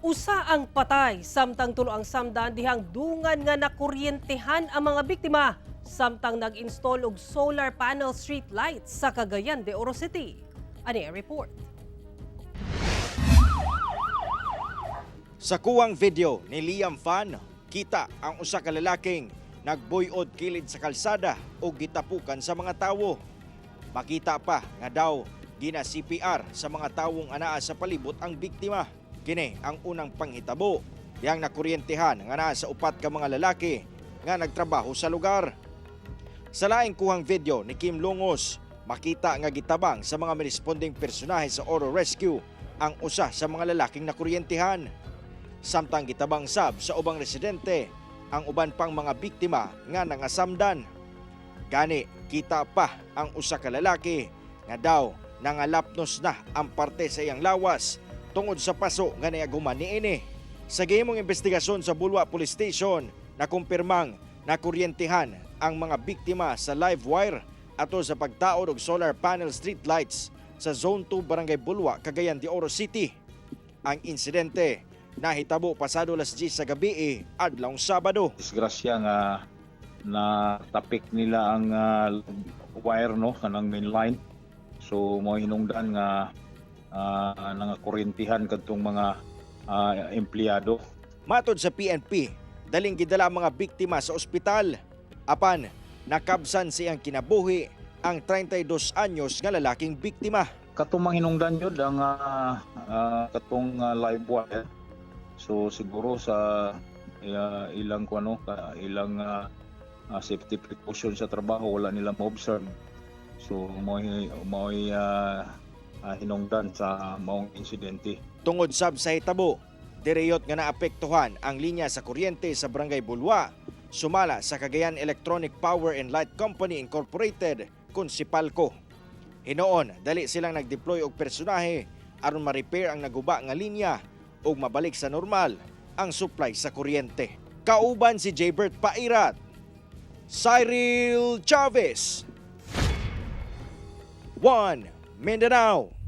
Usa ang patay samtang tulo ang samdan dihang dungan nga nakuryentehan ang mga biktima samtang nag-install og solar panel street lights sa Cagayan de Oro City. Ani ang report. Sa kuwang video ni Liam Fan, kita ang usa ka lalaking nagbuyod kilid sa kalsada o gitapukan sa mga tawo. Makita pa nga daw gina CPR sa mga tawong anaa sa palibot ang biktima. Kini ang unang panghitabo dihang nakuryentehan nga naa sa upat ka mga lalaki nga nagtrabaho sa lugar. Sa laing kuhang video ni Kim Longos, makita nga gitabang sa mga mirespondeng personahe sa Oro Rescue ang usa sa mga lalaking nakuryentehan. Samtang gitabang sab sa ubang residente ang uban pang mga biktima nga nangasamdan. Gani kita pa ang usa ka lalaki nga daw nangalapnos na ang parte sa iyang lawas tungod sa paso nga niaguman niini. Sa gihimong investigasyon sa Bulua Police Station, nakumpirmang nakuryentehan ang mga biktima sa live wire ato sa pagtaod og solar panel street lights sa Zone 2, Barangay Bulua, Cagayan de Oro City. Ang insidente nahitabo pasado alas 10 sa gabi adlawng Sabado. Disgrasya nga na tapik nila ang wire, no, kanang main line, so mo hinungdan nga nangakuryentihan kadtong mga empleyado. Matod sa PNP, daling gidala ang mga biktima sa ospital. Apan, nakabsan siyang kinabuhi ang 32 anyos nga lalaking biktima. Katong mga hinungdan yun ang katong live wire, so siguro sa ilang kuno ilang safety precaution sa trabaho, wala nila ma-observe, so mo'y hinungdan sa maong insidente. Tungod sab sa hitabo, direyot nga naapektuhan ang linya sa kuryente sa Barangay Bulua, sumala sa Cagayan Electronic Power and Light Company Incorporated, kun CEPALCO. Hinuon, dali silang nag-deploy og personahe aron ma-repair ang naguba nga linya ug mabalik sa normal ang supply sa kuryente. Kauban si Jaybert Pairat, Cyril Chavez, One Mindanao.